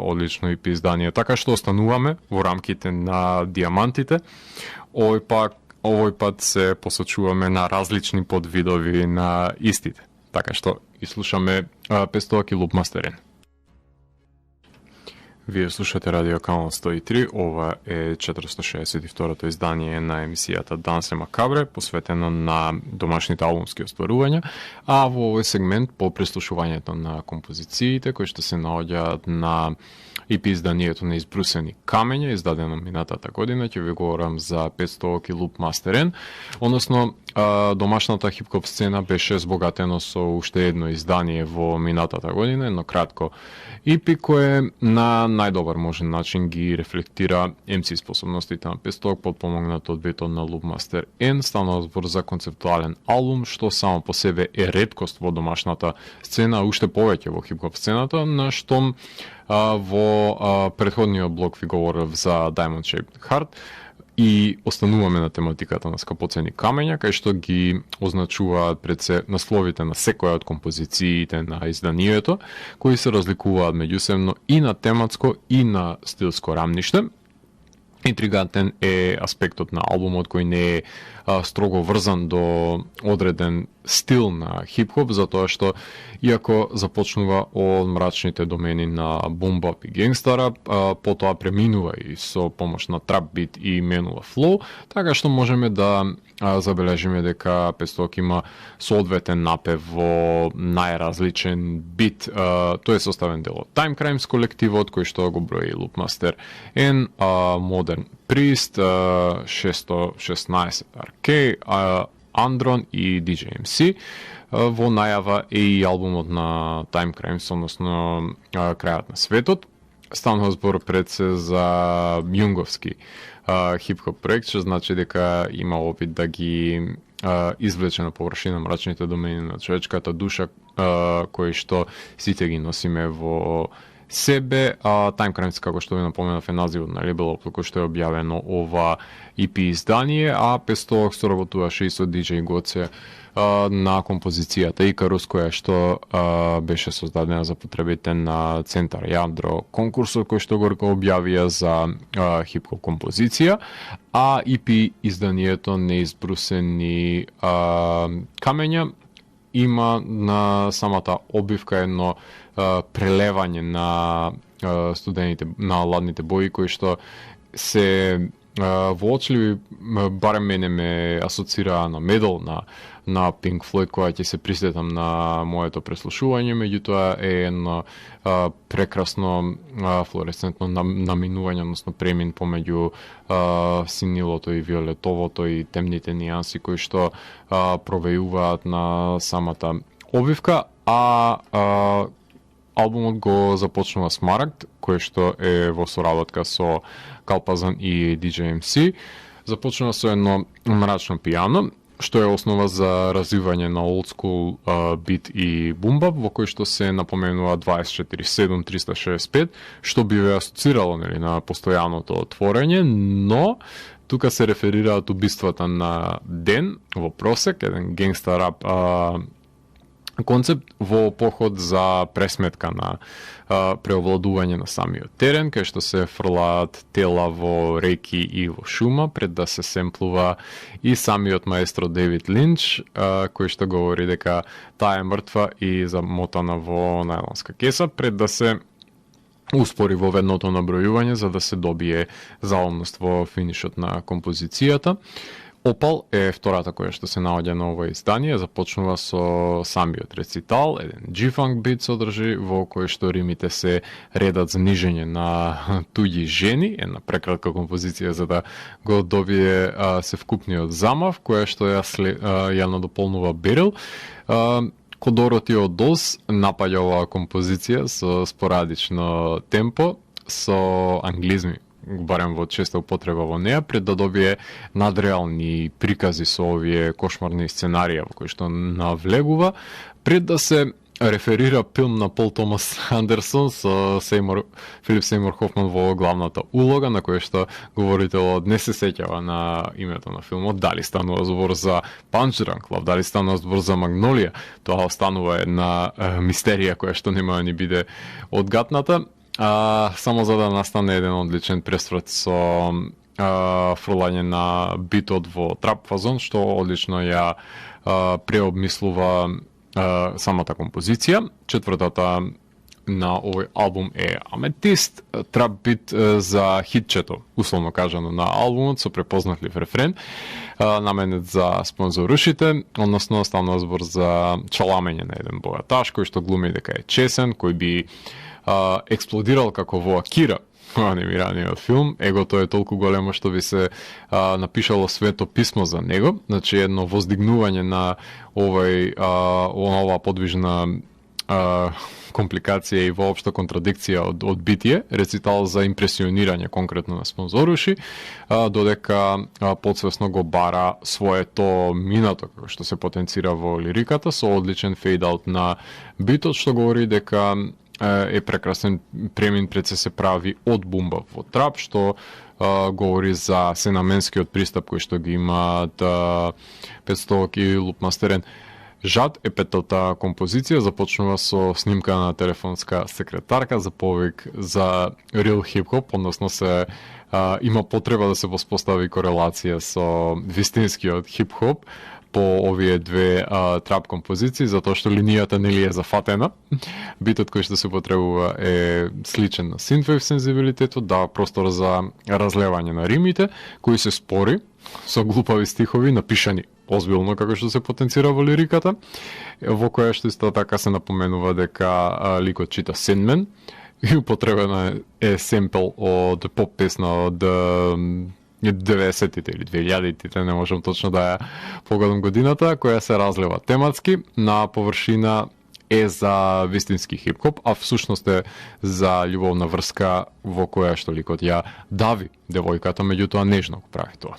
одлично EP издание. Така што остануваме во рамките на диамантите. Овој пат се посочуваме на различни подвидови на истите. Така што и слушаме 500 Loopmaster N. Вие слушате Радио Канал 103, ова е 462-то издание на емисијата Дансе Макабре, посветено на домашните албумски остварувања, а во овој сегмент по преслушувањето на композициите кои што се наоѓаат на EP изданието на Избрусени камења, издадено минатата година, ќе ви говорам за 500 Loopmaster N, односно домашната хип-хоп сцена беше збогатено со уште едно издание во минатата година, едно кратко EP кое на најдобар можен начин ги рефлектира MC способностите на 500, подпомогнато од битот на Loopmaster N. Станува збор за концептуален албум, што само по себе е реткост во домашната сцена, уште повеќе во хип-хоп сцената, на штом во претходниот блок ви говорев за Diamond Shaped Heart и остануваме на тематиката на скапоцени камења, кај што ги означуваат пред се насловите на секоја од композициите на изданието, кои се разликуваат меѓусебно и на тематско и на стилско рамниште. Интригантен е аспектот на албумот кој не е строго врзан до одреден стил на хип-хоп, затоа што иако започнува од мрачните домени на бум-бап и генгстара, потоа преминува и со помош на трап бит и менува флоу, така што можеме да забележиме дека 500 има соодветен напев во најразличен бит. Тој е составен дел од Time Crimes колективот, кој што го брои Loopmaster N, Modern Priest, 616 RK, Andron и DJ MC. Во најава е и албумот на Time Crimes, односно Крајот на светот. Станува збор пред се за јунговски хип-хоп проект, што значи дека има опит да ги извлече на површина мрачните домени на човечката душа, кои што сите ги носиме во себе. Time Crimes, како што ви напоменав, е називот на лейбелот кој што е објавено ова EP издание, а 500 соработуваше и со DJ Гоце на композицијата Икарус, која што беше создадена за потребите на Центар Јадро, конкурсот кој што го објавија за хип-хоп композиција, а EP изданието Неизбрусени камења има на самата обивка едно прелевање на студените, на ладните бои, кои што се воочливи, барем мене ме асоцираа на Медал, на Pink Floyd, која ќе се присетам на моето преслушување, меѓутоа е едно прекрасно флуоресцентно наминување, односно премин помеѓу синилото и виолетовото и темните нијанси кои што провејуваат на самата обивка, а албумот го започнува Смарагд, кој што е во соработка со Калпазан и DJ MC. Започнува со едно мрачно пијано, што е основа за развивање на old school бит и бумбап, во кој што се напоменува 24/7 365, што би ве асоцирало на постојаното творење, но тука се реферираат убиствата на Ден во Просек, еден генгста рап концепт во поход за пресметка на преовладување на самиот терен, кај што се фрлаат тела во реки и во шума, пред да се семплува и самиот маестро Дейвид Линч, кој што говори дека таа е мртва и замотана во најлонска кеса, пред да се успори во ведното набројување за да се добие заумност во финишот на композицијата. Опал е втората која што се наоѓа на ова издание, започнува со самиот рецитал, еден G-funk бит содржи во кој што римите се редат за нижење на туѓи жени, една прекратка композиција за да го добие се вкупниот замав, која што ја надополнува Берил. Кодоро Теодос напаѓа оваа композиција со спорадично темпо, со англизми, барем во честа употреба во неа, пред да добие надреални прикази со овие кошмарни сценарија во кои што навлегува, пред да се реферира филм на Пол Томас Андерсон со Филип Сеймур Хофман во главната улога, на која што говорителот не се сеќава на името на филмот, дали станува збор за Punch Drunk Love, дали станува збор за Магнолија, тоа останува една мистерија која што нема да ни биде одгатната. Само за да настане еден одличен пресврат со фрлање на битот во трап фазон, што одлично ја преобмислува самата композиција. Четвртата на овој албум е Аметист, трап бит за хитчето, условно кажано, на албумот со препознатлив рефрен, наменет за спонзорушите, односно станува збор за чаламење на еден богаташ кој што глуми дека е чесен, кој би експлодирал како во Акира, анимираниот филм. Егото е толку големо што би се напишало свето писмо за него. Значи едно воздигнување на оваа подвижна компликација и воопшто контрадикција од битие, рецитал за импресионирање конкретно на спонзоруши, додека подсвесно го бара своето минато, како што се потенцира во лириката, со одличен фейдаут на битот, што говори дека е прекрасен премин пред се прави од бумба во трап, што говори за сенаменскиот пристап кој што ги имаат 500 и Лупмастерен. Жад е петата композиција, започнува со снимка на телефонска секретарка за повик за real хип-хоп, односно се има потреба да се воспостави корелација со вистинскиот хип-хоп по овие две трап композиции, затоа што линијата нели е зафатена. Битот кој што се потребува е сличен на синтвейв сензибилитетот, дава простор за разлевање на римите, кои се спори со глупави стихови напишани озбилно како што се потенцира во лириката, во која што исто така се напоменува дека ликот чита Сендмен и употребена е семпл од поп песна од 90-тите или 2000-тите, не можам точно да ја погодам годината, која се разлева тематски на површина е за вистински хип-хоп, а всушност е за љубовна врска во која што ликот ја дави девојката, меѓутоа нежно го прави тоа.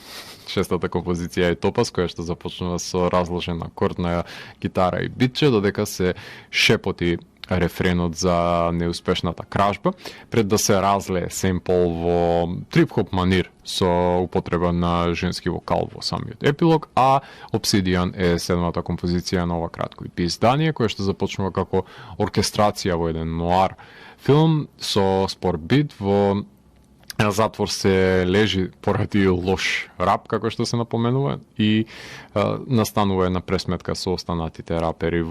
Шестата композиција е Топаз, која што започнува со разложен акорд на гитара и битче, додека се шепоти рефренот за неуспешната кражба, пред да се разлее семпл во трип-хоп манир со употреба на женски вокал во самиот епилог, а Obsidian е седмата композиција на ова кратко EP издание, која што започнува како оркестрација во еден нуар филм со спор бит во затвор се лежи поради лош рап, како што се напоменува, и настанува една пресметка со останатите рапери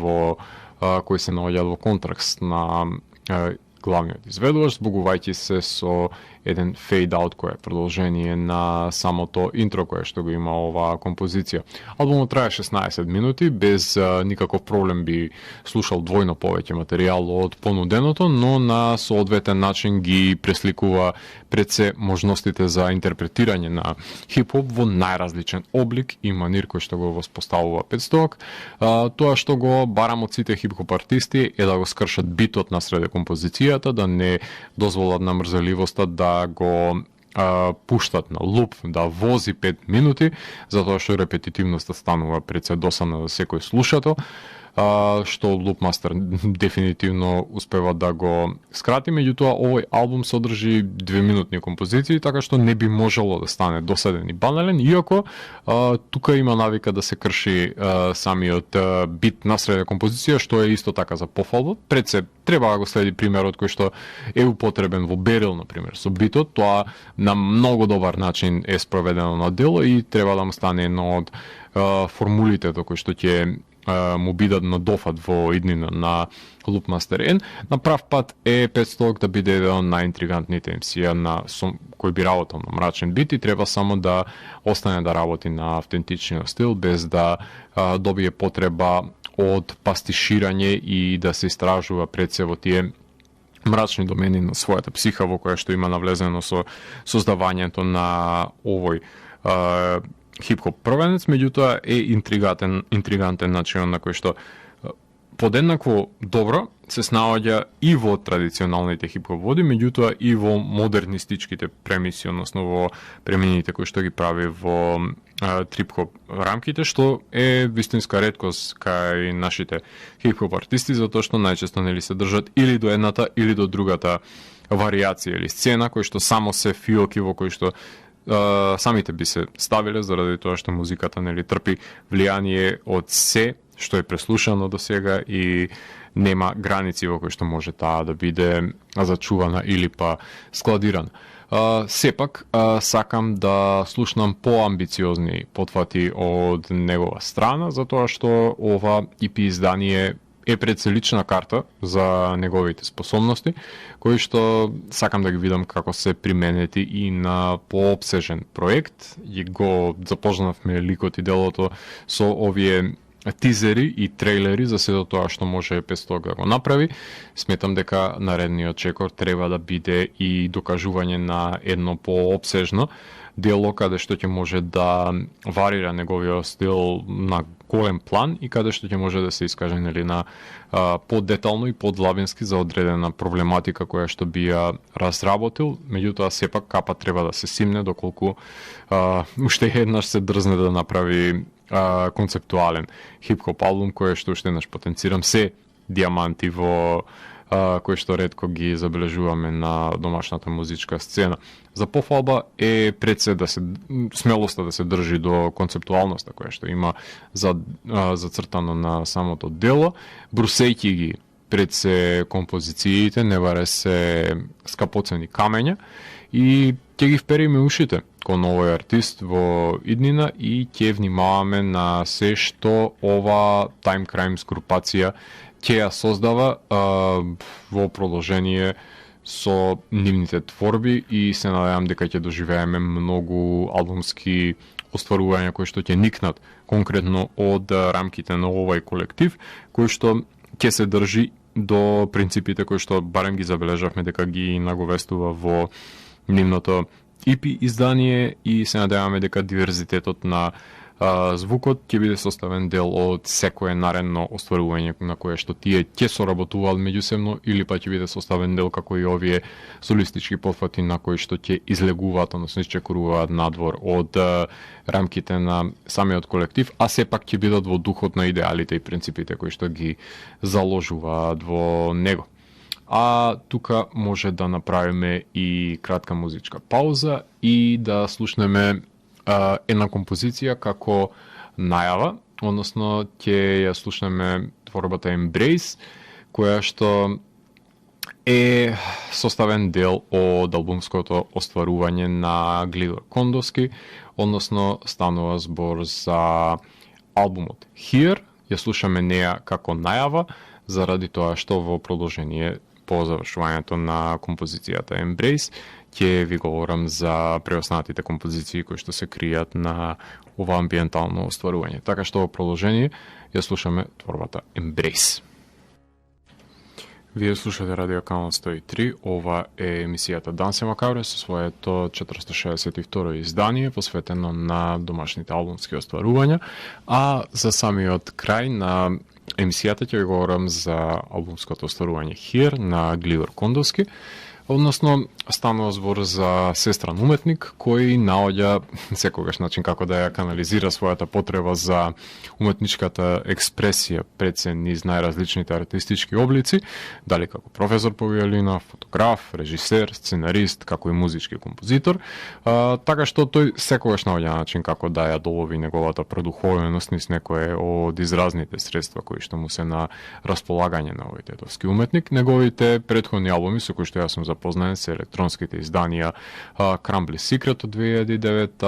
кои се наоѓаат во контраст на главниот изведувач, збогувајќи се со еден фейд-аут кој е продолжение на самото интро кое што го има оваа композиција. Албумот трае 16 минути, без никаков проблем би слушал двојно повеќе материјал од понуденото, но на соодветен начин ги пресликува пред се можностите за интерпретирање на хип-хоп во најразличен облик и манир кој што го воспоставува 500. Тоа што го барам од сите хип-хоп артисти е да го скршат битот на среде композицијата, да не дозволат на мрзеливоста да го пуштат на луп, да вози 5 минути, затоа што репетитивноста станува пред се досадна за секој слушател, што Loopmaster дефинитивно успева да го скрати, меѓутоа овој албум содржи 2 минутни композиции, така што не би можело да стане досаден и банален, иако тука има навика да се крши самиот бит на среде композиција, што е исто така за пофалба. Пред се треба да го следи примерот кој што е употребен во Берил, например, со битот, тоа на многу добар начин е спроведено на дело и треба да му стане едно од формулите кој што ќе му бидат на дофат во иднина на Loopmaster N, на прав пат е 500 да биде еден од најинтригантните MC-а кој би работел на мрачен бит и треба само да остане да работи на автентичниот стил без да добие потреба од пастиширање и да се истражува пред се во тие мрачни домени на својата психа во која што има навлезено со создавањето на овој хип-хоп првенец, меѓутоа е интригантен начин на кој што подеднакво добро се снаоѓа и во традиционалните хип-хоп води, меѓутоа и во модернистичките премиси, односно во премините кои што ги прави во трип-хоп рамките, што е вистинска реткост кај нашите хип-хоп артисти, затоа што најчесто нели се држат или до едната или до другата варијација или сцена, кој што само се фиоки во кој што самите би се ставиле заради тоа што музиката нели трпи влијание од се што е преслушано до сега и нема граници во кои што може таа да биде зачувана или па складирана. Сепак сакам да слушнам поамбициозни потфати од негова страна, затоа што ова EP издание е пред се лична карта за неговите способности, кои што сакам да ги видам како се применети и на пообсежен проект. И го запознавме ликот и делото со овие тизери и трейлери за сето тоа што може 500 да го направи. Сметам дека наредниот чекор треба да биде и докажување на едно пообсежно дело каде што ќе може да варира неговиот стил на голем план и каде што ќе може да се искаже нели на поддетално и подлабински за одредена проблематика која што би ја разработил, меѓутоа сепак капа треба да се симне доколку уште еднаш се дрзне да направи концептуален хип-хоп албум кој што уште еднаш потенцирам се диаманти во кои што ретко ги забележуваме на домашната музичка сцена. За пофалба е пред се да се смелоста да се држи до концептуалноста која што има зацртано на самото дело, брусејќи ги пред се композициите, не варе се скапоцени камења и ќе ги впериме ушите кон овој артист во иднина и ќе внимаваме на се што ова Time Crimes групација ќе ја создава во продолжение со нивните творби и се надевам дека ќе доживееме многу албумски остварувања кои што ќе никнат конкретно од рамките на овој колектив, кој што ќе се држи до принципите кои што барем ги забележавме дека ги наговестува во нивното EP издание и се надеваме дека диверзитетот на звукот ќе биде составен дел од секое наредно остварување на кое што тие ќе соработуваат меѓусебно или па ќе биде составен дел како и овие солистички потфати на кои што ќе излегуваат, односно исчекоруваат надвор од рамките на самиот колектив, а сепак ќе бидат во духот на идеалите и принципите кои што ги заложуваат во него. А тука може да направиме и кратка музичка пауза и да слушнеме една композиција како најава, односно ќе ја слушнеме творбата Embrace, која што е составен дел од албумското остварување на Глигор Кондовски, односно станува збор за албумот Here, ја слушаме неа како најава, заради тоа што во продолжение по завршувањето на композицијата Embrace ќе ви говорам за преоснатите композиции кои што се кријат на ова амбиентално остварување. Така што во продолжение ја слушаме творбата Embrace. Вие слушате Радио Канал 103, ова е емисијата Дансе Макабре со своето 462 издание посветено на домашните албумски остварувања, а за самиот крај на емисијата ќе ви говорам за албумското остварување Here на Глигор Кондовски, односно станува збор за сестран уметник кој наоѓа секогаш начин како да ја канализира својата потреба за уметничката експресија пред се низ најразличните артистички облици, дали како професор по виолина, фотограф, режисер, сценарист, како и музички композитор, така што тој секогаш наоѓа начин како да ја долови неговата продуховеност низ некое од изразните средства кои што му се на располагање на овој тетовски уметник. Неговите претходни албуми со кои што јас сум запознаен се електронски електронските изданија Crumbly Secret од 2009,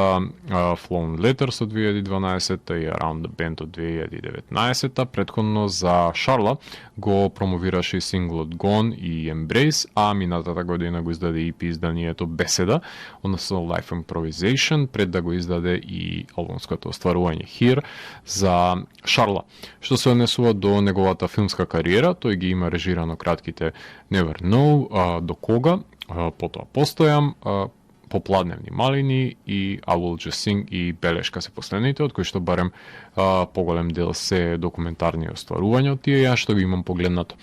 Flown Letters од 2012 и Around the Bend од 2019. Предходно за Шарла го промовираше и синглот Gone и Embrace, а минатата година го издаде EP изданието Беседа, односно Life Improvisation, пред да го издаде и албумското остварување Here за Шарла. Што се однесува до неговата филмска кариера, тој ги има режирано кратките Never Know, До кога, потоа Постојам, Попладневни малини и I Will Just Sing и Белешка се последните, од кои што барем поголем дел се документарни остварувања од тие, ја што ги имам погледнато.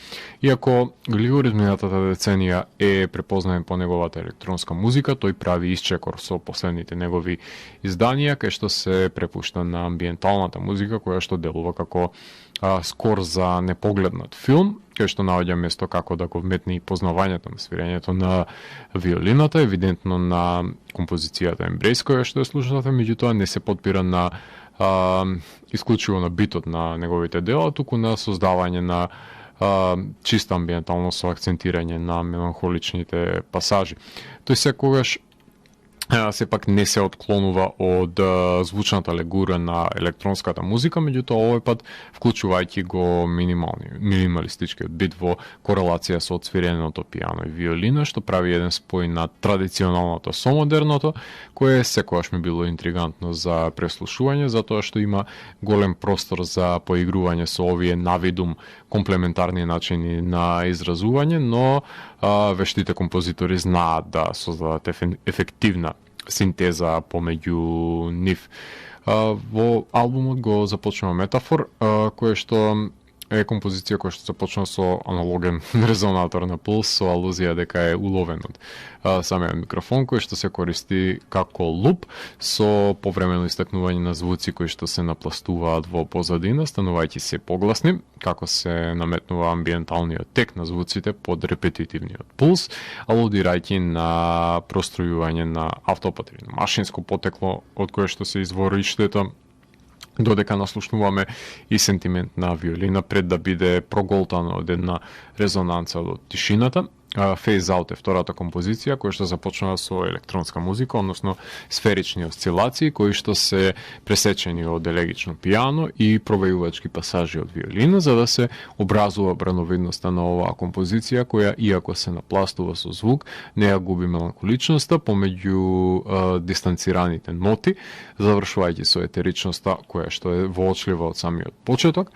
Иако Григор изминатата деценија е препознаен по неговата електронска музика, тој прави исчекор со последните негови изданија, кај што се препушта на амбиенталната музика, која што делува како скор за непогледнат филм, кај што наоѓа место како да го вметне и познавањето на свирењето на виолината, евидентно на композицијата Embrace, која што ја слушате, меѓутоа не се подпира на исклучиво на битот на неговите дела, туку на создавање на чиста амбиентално со акцентирање на меланхоличните пасажи. Тој секогаш сепак не се отклонува од звучната легура на електронската музика, меѓутоа овој пат вклучувајќи го минималистичкиот бит во корелација со отсвиреното пијано и виолина, што прави еден спој на традиционалното со модерното, кое секогаш ми било интригантно за преслушување, затоа што има голем простор за поигрување со овие навидум комплементарни начини на изразување, но вештите композитори знаат да создадат ефективна синтеза помеѓу нив. Во албумот го започнува Метафор, кој што е композиција која што започна со аналоген резонатор на пулс, со алузија дека е уловен од самиот микрофон, кој што се користи како луп, со повремено истакнување на звуци кои што се напластуваат во позадина, станувајќи се погласни, како се наметнува амбиенталниот тек на звуците под репетитивниот пулс, алудирајќи на простројување на автопат или машинско потекло од кое што се извориштето, додека наслушнуваме и сентимент на виолина пред да биде проголтано од една резонанца од тишината. Phase Out е втората композиција која што започнува со електронска музика, односно сферични осцилации кои што се пресечени од елегично пијано и провејувачки пасажи од виолина, за да се образува брановидноста на оваа композиција која, иако се напластува со звук, не ја губи меланхоличноста помеѓу дистанцираните ноти, завршувајќи со етеричноста која што е воочлива од самиот почеток.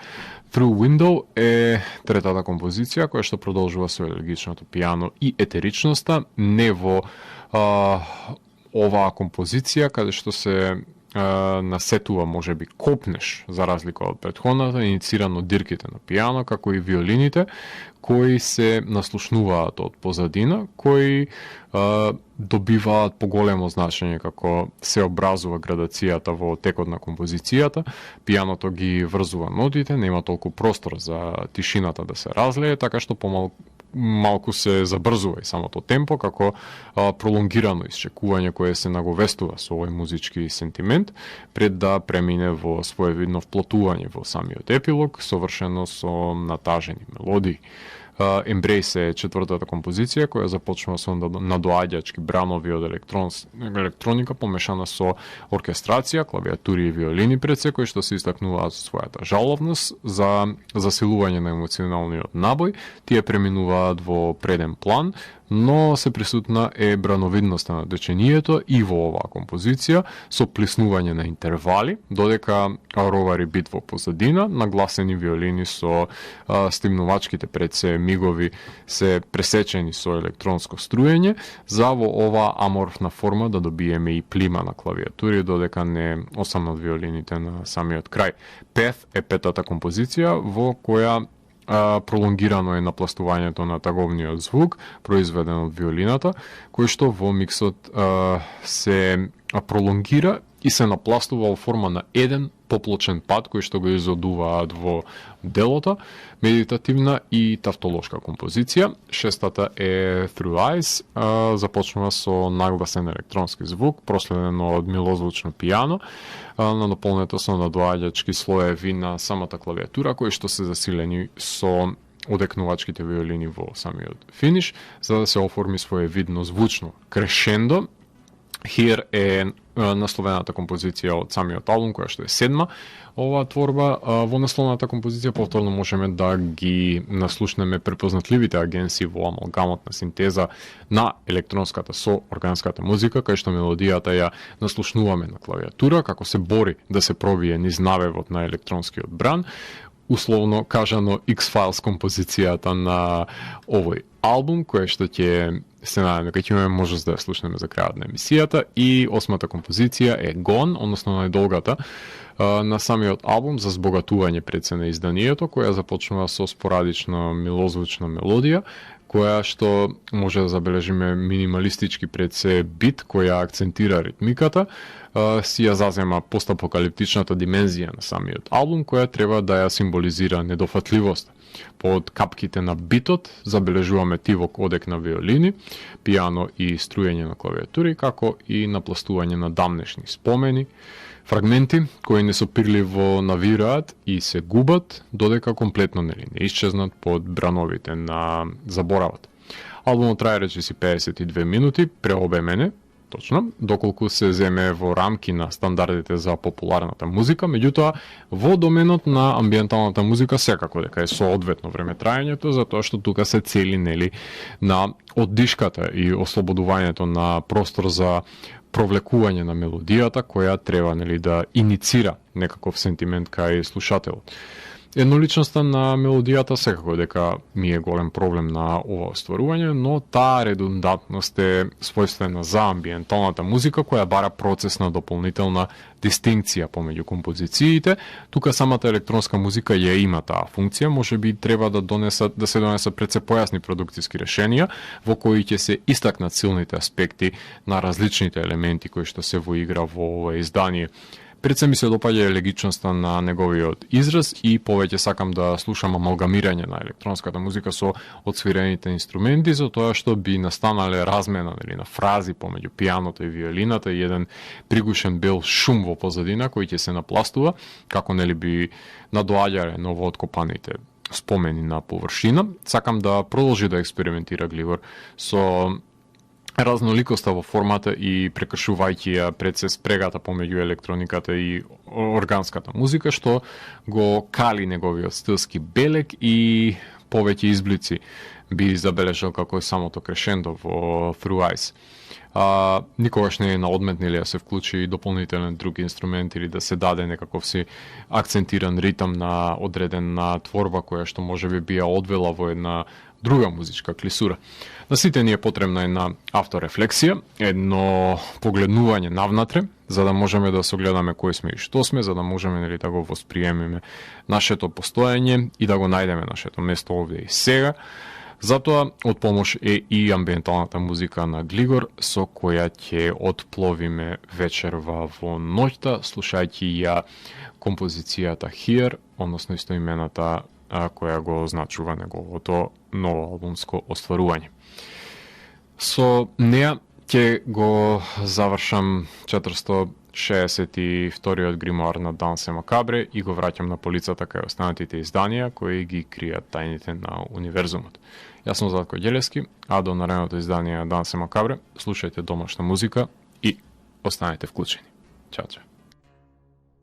Through Window е третата композиција која што продолжува со елегичното пијано и етеричноста, не во оваа композиција каде што се насетува можеби копнеш за разлика од претходната, иницирано дирките на пијано како и виолините кои се наслушнуваат од позадина, кои добиваат поголемо значење како се образува градацијата во текот на композицијата. Пијаното ги врзува нотите, нема толку простор за тишината да се разлее, така што малку се забрзува и самото темпо, како пролонгирано исчекување кое се наговестува со овој музички сентимент, пред да премине во своевидно вплотување во самиот епилог, совршено со натажени мелодии. Embrace е четвртата композиција која започнува со надоаѓачки бранови од електроника помешана со оркестрација, клавиатури и виолини пред се, кои што се истакнуваат со својата жаловност за засилување на емоционалниот набој. Тие преминуваат во преден план, но се присутна е брановидноста на течението и во оваа композиција со плиснување на интервали, додека ровари бит во позадина, нагласени виолини со стимнувачките пред се мигови се пресечени со електронско струење, за во оваа аморфна форма да добиеме и плима на клавиатури, додека не осамнат виолините на самиот крај. Path е петата композиција во која пролонгирано е напластувањето на таговниот звук, произведен од виолината, кој што во миксот се пролонгира и се напластува во форма на еден поплочен пат кој што го изодуваат во делото, медитативна и тавтолошка композиција. Шестата е Through Eyes, започнува со нагласен електронски звук, проследено од милозвучно пијано, надополнето со надоаѓачки слоеви на самата клавиатура, кои што се засилени со одекнувачките виолини во самиот финиш, за да се оформи своевидно звучно крешендо. Here е насловената композиција од самиот албум, која што е седма оваа творба. Во насловната композиција повторно можеме да ги наслушнеме препознатливите агенции во амалгамот на синтеза на електронската со органската музика, кај што мелодијата ја наслушнуваме на клавиатура, како се бори да се пробие низ навевот на електронскиот бран. Условно кажано X-Files композицијата на овој албум, која што ќе се надам дека ќе имаме можност да ја слушнеме за крајот на емисијата. И осмата композиција е Gone, односно најдолгата на самиот албум за збогатување пред се на изданието, која започнува со спорадично милозвучна мелодија, која што може да забележиме минималистички пред се бит, која акцентира ритмиката, си ја зазема постапокалиптичната димензија на самиот албум, која треба да ја символизира недофатливост. Под капките на битот забележуваме тивок одек на виолини, пијано и струјење на клавиатури, како и напластување на дамнешни спомени, фрагменти кои несопирливо навираат и се губат, додека комплетно не исчезнат под брановите на заборавот. Албумот трае речиси 52 минути, преобемене, точно, доколку се земе во рамки на стандардите за популарната музика, меѓутоа во доменот на амбиенталната музика секако дека е соодветно времетраењето, затоа што тука се цели на оддишката и ослободувањето на простор за провлекување на мелодијата, која треба да иницира некаков сентимент кај слушателот. Едноличноста на мелодијата секако дека ми е голем проблем на ова остварување, но таа редундантност е својствена за амбиенталната музика, која бара процес на дополнителна дистинкција помеѓу композициите. Тука самата електронска музика ја има таа функција, можеби треба да се донесат пред се појасни продукциски решенија, во кои ќе се истакнат силните аспекти на различните елементи кои што се во игра во ова издание. Пред се ми се допаѓа елегичноста на неговиот израз и повеќе сакам да слушам амалгамирање на електронската музика со отсвирените инструменти, за тоа што би настанале размена на фрази помеѓу пијаното и виолината и еден пригушен бел шум во позадина кој ќе се напластува, како би надоаѓале новооткопаните спомени на површина. Сакам да продолжи да експериментира Глигор со разноликоста во формата и прекршувајќи ја пред се спрегата помеѓу електрониката и органската музика, што го кали неговиот стилски белег и повеќе изблици би забележал како е самото крешендо во Through Eyes. Никогаш не е на одмет да се вклучи дополнителен друг инструмент или да се даде некаков си акцентиран ритам на одредена творба која што можеби би ја одвела во една друга музичка клисура. На сите ни е потребна една авторефлексија, едно погледнување навнатре, за да можеме да согледаме кои сме и што сме, за да можеме да го восприемеме нашето постоење и да го најдеме нашето место овде и сега. Затоа од помош е и амбиенталната музика на Глигор, со која ќе отпловиме вечерва во ноќта, слушајќи ја композицијата Here, односно истоимената која го означува неговото ново албумско остварување. Со неа ќе го завршам 462-иот гримоар на Дансе Макабре и го враќам на полицата кај останатите изданија кои ги кријат тајните на универзумот. Јас сум Зlatko Ѓелевски, а до наредното издание на Дансе Макабре слушајте домашна музика и останете вклучени. Чао, чао.